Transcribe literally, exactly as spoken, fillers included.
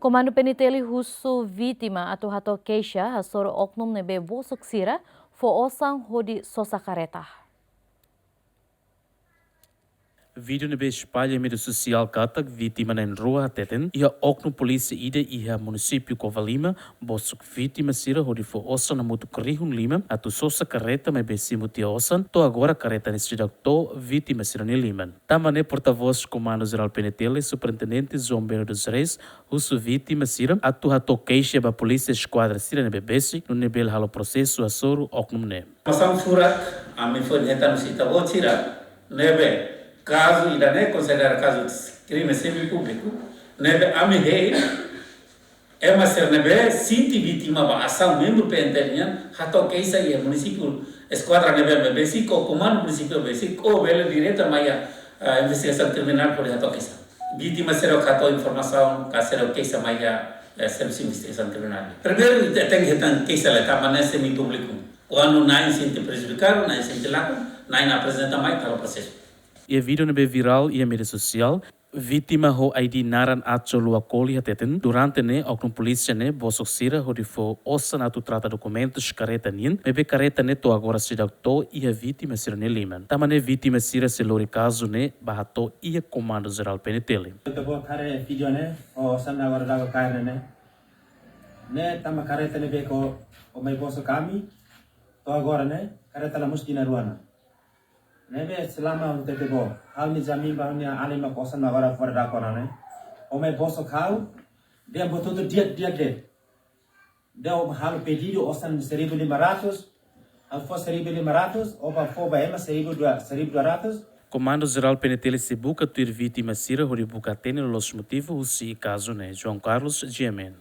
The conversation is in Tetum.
Komandu P N T L husu vítima atu hato'o keixa hasoru oknum ne'ebé bosok sira fó osan hodi sosa karreta. Vídeo ne'ebé espalla iha média sosiál katak vítima na'in-rua hateten iha oknum polísia ida iha munisípiu Covalima bosok vítima sira hodi fó osan hamutuk rihun lima atu sosa karreta maibé simu tiha osan, to'o agora karreta ne'e seidauk to'o vítima sira-nia liman. Tanba ne'e portavós Komandu Jerál P N T L, Superintendente João Belo dos Reis, husu vítima sira atu hato'o keixa ba polísia eskuadra sira ne'ebé besik, nune'e bele halo prosesu hasoru oknum ne'e. Informasaun furak, ami foin hetan husi ita-boot sira ne'ebé kazu ida-ne'e konsidera kazu krime semi-públiku, ne'ebé ami hein ema sira ne'ebé sente vítima ba asaun membru P N T L nian hato'o keixa iha munisípiu, eskuadra ne'ebé besik, ou komandu munisípiu besik, ou bele direta mai iha, ah, investigasaun kriminál hodi hato'o keixa. Vítima sira hato'o informasaun, ka sira keixa mai iha, eh, servisu investigasaun kriminál. Primeiru, ita tenke hetan keixa lai, tanba ne'e semi-públiku. Kuandu na'in sente prejudikadu, na'in sente lakon, na'in aprezenta mai, halo prosesu. Iha vídeo ne'ebé virál iha média sosiál, vítima ho I D naran Acho Luakoli hateten, durante ne'e oknum polísia ne'e bosok sira hodi fó osan atu trata dokumentus karreta nian, maibé karreta ne'e to'o agora seidauk to'o iha vítima sira-nia liman. Tanba ne'e vítima sira sei lori kazu ne'e ba hato'o iha Komandu Jerál P N T L. Ita-boot haree vídeo ne'e, osan agora daudaun kaer ne'e. Ne'e tanba karreta ne'ebé ho, ho mai bosok ami, to'o agora ne'e, karreta la mosu tinan rua ona. Ne'ebé selama ha'u hatete ba ó, ha'u-nia jamin ba ha'u-nia alin mak osan mak agora fora da kona ne'e. Ó mai bosok ha'u, dehan buat hotu di'ak-di'ak de'it. Dehan ó halo pedidu osan seribu lima ratus, ha'u fó seribu lima ratus, ó bá fó ba ema seribu dua, seribu dua ratus. Komandu Jerál P N T L sei buka tuir vítima sira hodi buka hatene loloos motivu husi kazu ne'e. João Carlos, G M N.